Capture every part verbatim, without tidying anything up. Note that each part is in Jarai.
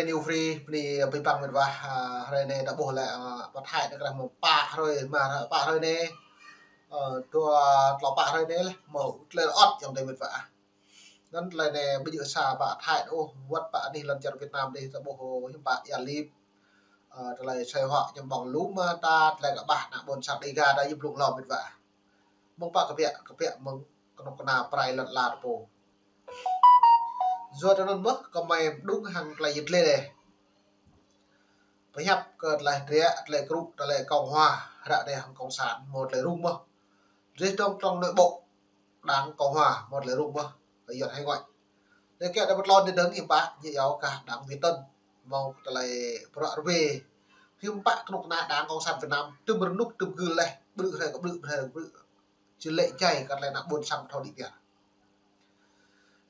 New Free, bơni abih bang mĕt wa, a, hrơi anai ta ƀuh lĕ, a, pơthai ta krah mơ̆ng pă hrơi, mă pă hrơi anai, ơ, dua tlâo pă hrơi anai lĕ, mơ̆ tơlơi ot yŏng tơi mĕt wa. Anŭn tơlơi anai ƀu djơ̆ sa pă Thái ôh, wơ̆t pă anih lŏn čar Việt Nam dih ta ƀuh hiư̆m pă ia lip, ơ, tơlơi sai hua ñăm ƀơ̆ng lŭm mơta, tơlơi kơ ƀah ană ƀôn sang Dega ta yơh blung lŏm mĕt wa. Mơ̆ng pă kơbiă, kơbiă mơ̆ng kơnuk kơna prai lŏn ala ta pô. Yua tơ anŭn mơ̆ kơmơi mơđung hăng tơlơi yit lĕ dih. Pơhiăp kơ tơlơi hơdră, tơlơi krŭ, tơlơi Cộng hòa, hră dih hăng Cộng sản, mơ̆ tơlơi rŭng mơ̆. Dih trong trong nội bộ Đảng Cộng hòa, mơ̆ tơlơi rŭng mơ̆, kơ Yuan hải ngoại. Dih kiăng ta pơtlon dih dơ̆ng hiư̆m pă, ñu iâu kah Đảng Việt Tân, mơ̆ tơlơi bruă rơwe. Hiư̆m pă kơnuk kơna Đảng Cộng sản Việt Nam, tŭm rơnŭk tŭm gưl leh, ƀrư̆ hrơi kơ ƀrư̆, ƀrư̆ hrơi kơ ƀrư̆. Či lĕ jai kơ tơlơi ană ƀôn sang thâo đĭ biă.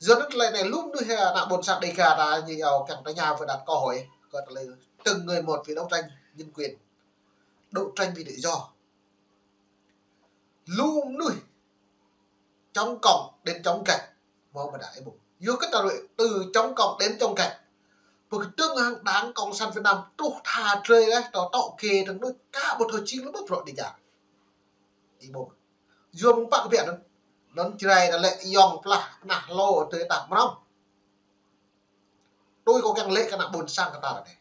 Yua anŭn tơlơi anai lŭm mơnuih ană ƀôn sang Dega ta ñu iâu kiăng ta nhà vừa đặt câu hỏi kơ tơlơi từng người một vì đấu tranh nhân quyền, đấu tranh vì tự do. Lŭm mơnuih chống cộng đến chống Việt, mơ̆ mơ̆ đa ih ƀuh. Yua kơ ta rui từ chống cộng đến chống Việt. Pơkơdơ̆ng hăng Đảng Cộng sản Việt Nam truh tha drơi leh, tơ tŏ kê tơng đôč ka ƀu thâo jing lơ̆m bruă Dega. Ih ƀuh. Yua mơ̆ng pă kơbiă anŭn. Anŭn Jrai ta lĕ yŏng plah pơnah lô tơ ta mrŏng. Tui kâo kiăng lĕ kơ ană ƀôn sang kơ ta ră anai.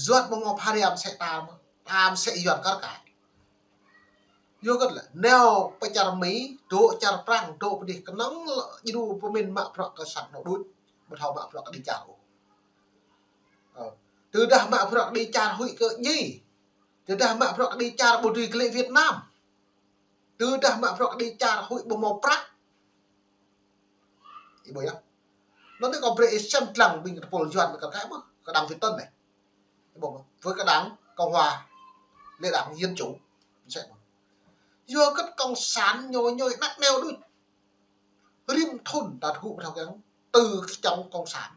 Yua ƀu mơ̆ pha ri am sĕ ta mơ̆, am sĕ Yuan kar kaĭ. Yua kơ lĕ, neo pơ čar Mi, dŏ čar Prang, dŏ pơ dih kơnơ̆ng lĕ, djru pơmĭn mă bruă kơ sang anŏ đôč, ƀu thâo mă bruă kơ dêh čar ôh. Ơ, tơdah mă bruă kơ dêh čar huĭ kơ djai. Tơdah mă bruă kơ dêh čar ƀu dưi glaĭ Việt Nam. Tơdah mă bruă kơ dêh čar huĭ ƀu mơ̆ prăk. Ih ƀuh yơh. Anŭn anai kâo brơi ih sem lăng ƀing tơpul Yuan kơ kơ mơ̆, kơ Đảng Việt Tân anai. Ih ƀuh mơ̆, với kơ Đảng Cộng hòa, lĕ Đảng Dân chủ. Sem mơ̆. Yua kơ Cộng sản ñu ñu năk neo đôč. Rĭm thŭn ta tơgŭ ƀu thâo kiăng, từ chống Cộng sản,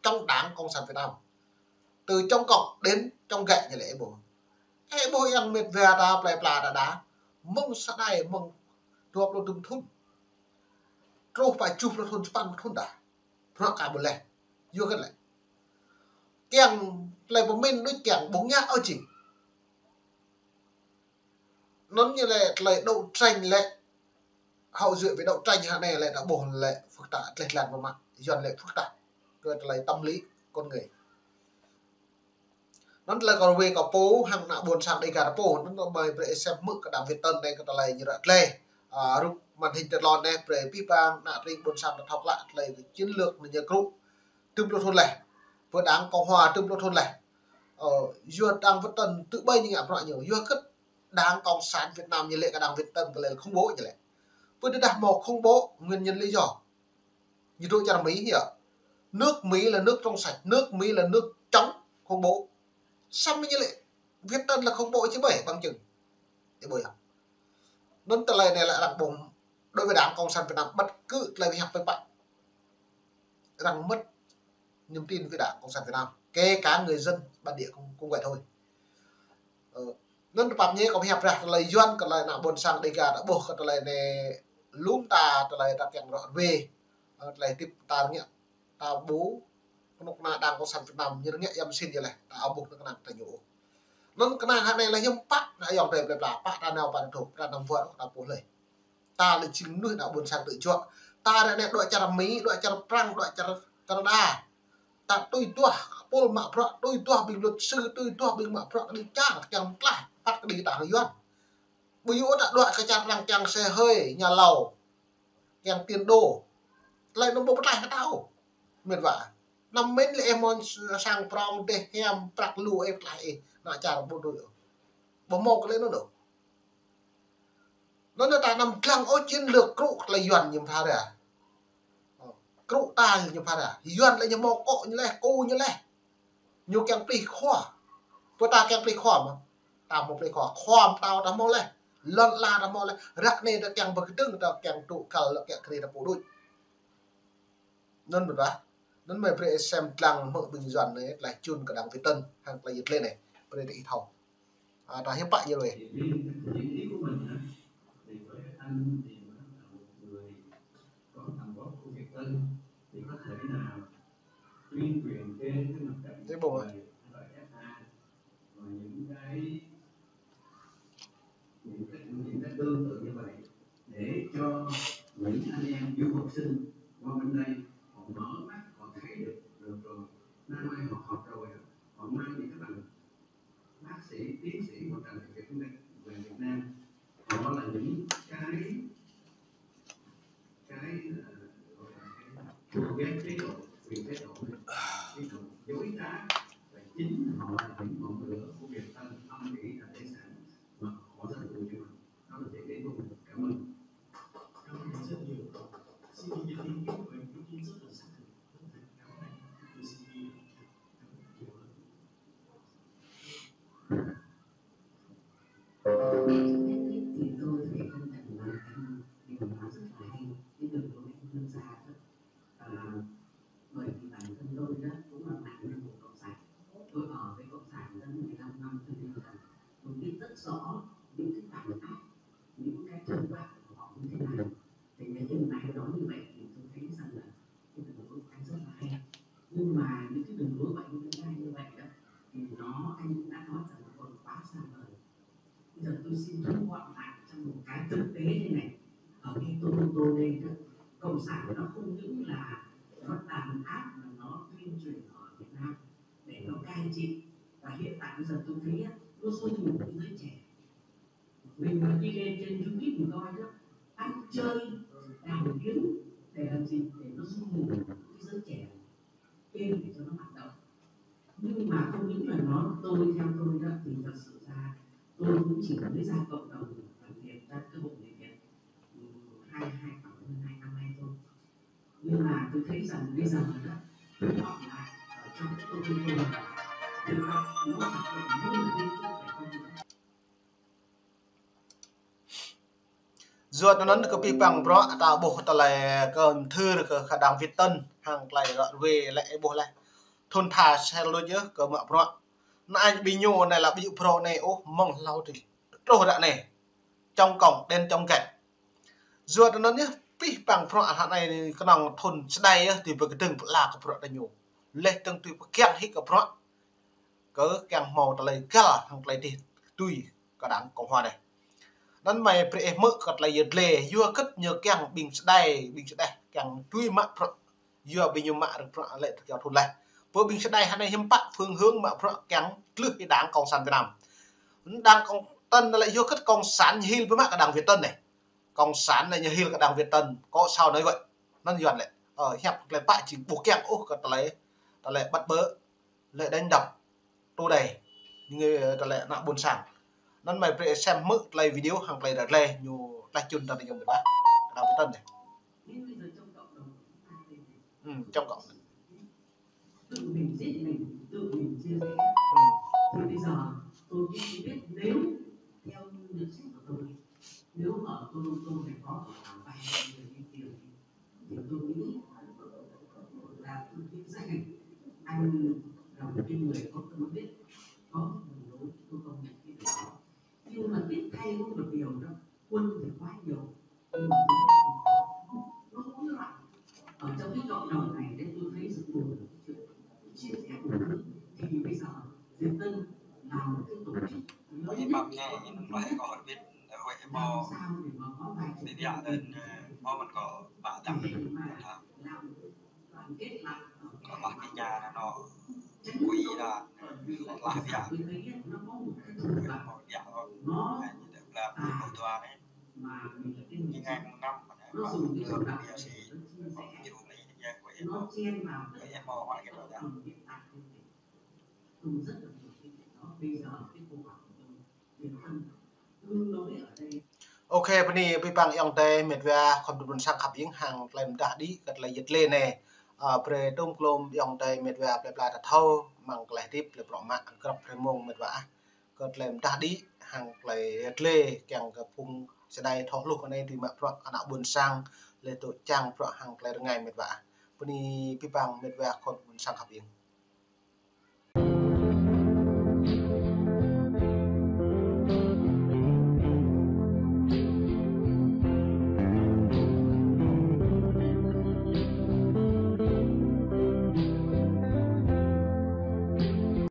chống Đảng Cộng sản Việt Nam. Từ chống cộng đến chống Việt ñu lĕ ih ƀuh. Ih ƀuh yơh mĕt wa ta plơi pla ta đa. Mơ̆ng sa đai mơ̆ng dua pluh tơm thŭn. Truh pă tơjuh pluh thŭn, sapăn pluh thŭn ta. Bruă ka ƀu leh. Yua kơ lĕ. Kiăng tơlơi pơmĭn đôč kiăng ƀu ngă ôh jing. Anŭn ñu lĕ tơlơi đấu tranh lĕ. Hậu duệ về đấu tranh hă anai lĕ ta ƀuh lĕ phức tạp, tleh tlan mơ̆ mă, Yuan lĕ phức tạp kơ tơlơi tâm lý con người. Anŭn tơlơi kâo rơwe kâo pô, hăng ană ƀôn sang Dega ta pô, anŭn kâo mơi brơi ih sem hmư̆ kơ Đảng Việt Tân anai kơ tơlơi ñu ră tleh. A, rup màn hình tơlơi anai brơi abih bang ană tring ƀôn sang ta thâo klă tơlơi kơ chiến lược anai ñu krŭ. Tơm pluh thŭn leh. Pơ Đảng Cộng hòa tơm pluh thŭn leh. Ơ, yua Đảng Việt Tân tơ ƀai ñu ngă bruă ñu. Yua kơ Đảng Cộng sản Việt Nam ñu lĕ kơ Đảng Việt Tân kơ lĕ khủng bố ñu lĕ. Pơ tơdah mơ̆ khủng bố, nguyên nhân lý do. Ñu dŏ čar Mi hă. Nước Mỹ là nước trong sạch, nước Mỹ là nước chống khủng bố. Samơ̆ ñu lĕ Việt Tân là khủng bố či ƀai bằng chứng. Ih ƀuh yơh. Anŭn tơlơi anai lĕ arăng ƀuh đối với Đảng Cộng sản Việt Nam bất cứ tơlơi pơhiăp pơpă. Arăng mất niềm tin với Đảng Cộng sản Việt Nam. Kể cả người dân bản địa cũng, cũng vậy thôi. Ơ, anŭn tơpă ñu kâo pơhiăp ră tơlơi Yuan kơ tơlơi ană ƀôn sang Dega ta ƀuh kơ tơlơi anai lŭm ta tơlơi ta kiăng ră rơwe. Ơ, tơlơi tip ta ngă ta ƀuh kơnuk kơna Đảng Cộng sản Việt Nam ñu ngă yăm sin ñu leh ta ƀuh kơnuk kơna ta ñu. Anŭn kơnuk kơna hă anai lĕ hiư̆m pă ană yŏng tơi plơi pla pă ta nao pă ta thŭk ta năm wơ̆t ta ƀuh leh. Ta lĕ jing mơnuih ană ƀôn sang tơjuă. Ta ră anai dŏ čar Mi, dŏ čar Prang, dŏ čar Canada. Ta tui duah kơpul mă bruă, tui duah ƀing luật sư, tui duah ƀing mă bruă kơ dêh čar, kiăng tlaih phat kơđi ta hăng Yuan. Ƀu djơ̆ ta dŏ kơ čar arăng kiăng xe hơi, nhà lầu, kiăng tiền đô. Tơlơi anŭn ƀu pơtlaih kơ ta ôh. Mĕt wa. Năm mĕn lĕ ih mơ̆n sang prong dêh hiam prăk lu ih pơtlaih ih. Ană čar ƀu dưi ôh. Ƀu mơ̆ kơ lĕ anŭn ôh. Anŭn ta năm lăng ôh chiến lược krŭ tơlơi Yuan ñu pha ra. Krŭ ta ñu pha ra. Yuan lĕ ñu mơ̆ kŏ ñu leh, kơ ñu leh. Ñu kiăng plih khua. Pơ ta kiăng plih khua mơ̆. Ta mơ̆ plih khua. Khua mơ̆ ta mơ̆ leh. Lŏn ala ta mơ̆ leh. Ră anai ta kiăng pơkơdơ̆ng ta kiăng tŭ kăl lŏ kiăng kri ta pô đôč. Anŭn mơ̆ ta. Anŭn mơi brơi sem lăng hmư̆ ƀing Yuan anai, tơlơi čun kơ Đảng Việt Tân, hăng tơlơi yit lĕ anai. Brơi ta ih thâo. A, ta hiư̆m pă ñu rơwe. Thì với, thì với ý của mình á, thì với anh thì là một người có tầm vóc của Việt Tân, thì có thể là Thế bộ. Những cái, những cái tương tự như vậy để cho những anh em du học sinh qua bên đây họ mở mắt, họ thấy được, được rồi. Năm nay họ học rồi, họ mang những cái bằng bác sĩ, tiến sĩ hoặc là về Việt Nam. Họ là những cái, cái, ờ, gọi là cái, cái chế độ, quyền chế độ, chế độ dối trá, và chính họ là những ngọn lửa của việc âm ỉ là tài sản mà họ rất là vui. Đó là cái, cái, cảm ơn. Cảm ơn rất nhiều. Xin ý kiến của anh Dũng rất là xác thực. Rất là cảm ơn. Tôi xin đi. Thì tôi thấy công nhận là anh Dũng nói rất là hay. Cái đường lối anh đưa ra rất, à, bởi vì bản thân tôi đó cũng là nạn nhân của cộng sản. Tôi ở với cộng sản đã mười lăm năm, cho nên là tôi biết rất rõ những cái tàn ác, những cái thủ đoạn của họ như thế nào. Thì cái hiện tại đó như vậy thì tôi thấy rằng là cái đường lối của anh rất là hay. Nhưng mà những cái đường lối của anh đưa ra như vậy đó, thì nó, anh cũng đã nói rằng nó còn quá xa vời. Bây giờ tôi xin thu gọn lại trong một cái thực tế như này. Ở cái Toronto đây đó, cộng sản nó không những là nó tàn ác mà nó tuyên truyền ở Việt Nam để nó cai trị. Và hiện tại bây giờ tôi thấy á, nó xâm lược cái giới trẻ. Mình mà đi lên trên YouTube mình coi đó, ăn chơi, đào kiếm để làm gì? Để nó xâm lược cái giới trẻ, để cho nó hoạt động. Nhưng mà không những là nó, tôi, theo tôi đó, thì thật sự ra tôi cũng chỉ mới ra cộng đồng làm việc trong cái hội người Việt, ừ, hai, hai, khoảng hơn hai năm nay thôi. Nhưng mà tôi thấy rằng bây giờ đó, tôi học lại ở trong cái công ty tôi, việc học nó hoạt động như là bên trong cái công ty. Yua anŭn kơ abih bang bruă ta ƀuh tơlơi kơ mơthưr kơ khă đang Việt Tân hăng tơlơi ră ruai lĕ ih ƀuh laih. Thŭn tha sel luč yơh kơ mă bruă. Anai ƀing ñu anai lă ƀu phrâo anai ôh mơ̆ng hlâo adih. Truh ră anai. Chống cộng, đến chống cộng. Yua anŭn yơh abih bang bruă hă anai kơnơ̆ng thŭn sơdai yơh tui pơkơdơ̆ng pơala kơ bruă ta ñu. Laih dơ̆ng tui pơkiăng hĭ kơ bruă kơ kiăng hmâo tơlơi găl hăng tơlơi dih tui kơ đảng Cộng hòa anai. Anŭn mơ̆ brơi ih hmư̆ kơ tơlơi yơh lĕ, yua hơget ñu kiăng ƀing sơdai, ƀing sơdai kiăng tui mă bruă, yua ƀing ñu mă rơ̆k bruă lĕ tơkiaŏ thŭn laih. Pơ ƀing sơdai hă anai hiư̆m pă phương hướng mă bruă kiăng tlưh hĭ đảng Cộng sản Việt Nam. Đảng Cộng Tân lĕ yua hơget Cộng sản ñu hil biă mă kơ đảng Việt Tân anai. Cộng sản anai ñu hil kơ đảng Việt Tân, có sao nói vậy. Anŭn yua lĕ, ơ, hiăp lĕ pă jing ƀu kiăng ôh kơ tơlơi, tơlơi bắt bớ, lĕ đánh đập, tù đày, ñu, ơ, tơlơi ană ƀôn sang. Anŭn mơ̆ brơi ih sem hmư̆ tơlơi video hăng tơlơi ră lĕ ñu tlaih čun ta ñu mơ̆n ƀă. Kơ đảng Việt Tân anai. Ừ, chống cộng. Tự mình giết mình, tự mình chia rẽ. Ừ. Thì bây giờ tôi cũng không biết nếu theo nhận xét của tôi, nếu ở Toronto này có khoảng vài người đi tìm thì tôi nghĩ là tôi tin rằng anh là một cái người có tâm huyết, có đường lối, tôi công nhận cái điều đó. Nhưng mà tiếc thay có một điều đó, quân thì quá nhiều, nhưng mà nó hỗn loạn ở trong cái cộng đồng này, nên tôi thấy rất buồn. Chia rẽ của Mỹ thì bây giờ Việt Tân là một cái tổ chức lớn nhất. Ôi, mắm này, nó lại có biết, ôi, làm sao để mà có vai trò, ơ, có mình có bà Tâm. Để mà làm đoàn kết lại ở, có bà cái nhà nó quỷ là, là, nó có một cái thủ đoạn, nó, à, như là một cái, ngày mùng năm mà nó dùng cái thủ đoạn này, nó chia rẽ, nó chen vào cái cộng đồng hiện tại. Tôi rất là buồn cái chuyện đó. Bây giờ cái câu hỏi của tôi, Việt Tân, tôi nói ở đây. Ôkê, bơni abih bang ayŏng adơi met wa khŏm tơpŭn sang khăp ing hăng tơlơi mơdah đĭ kơ tơlơi yơh lĕ anai. Ơ, brơi tơm klôm ayŏng adơi met wa plơi pla ta thâo mơ̆ng tơlơi hơdip, tơlơi bruă mă, grăp hrơi mông met wa ah. Kơ tơlơi mơdah đĭ hăng tơlơi yơh lĕ kiăng kơ phung sơdai thâo hluh kơ anai tui mă bruă ană ƀôn sang, lĕ tŭ čang bruă hăng tơlơi rơngai met wa ah. Bơni abih bang met wa khŏm tơpŭn sang khăp ing.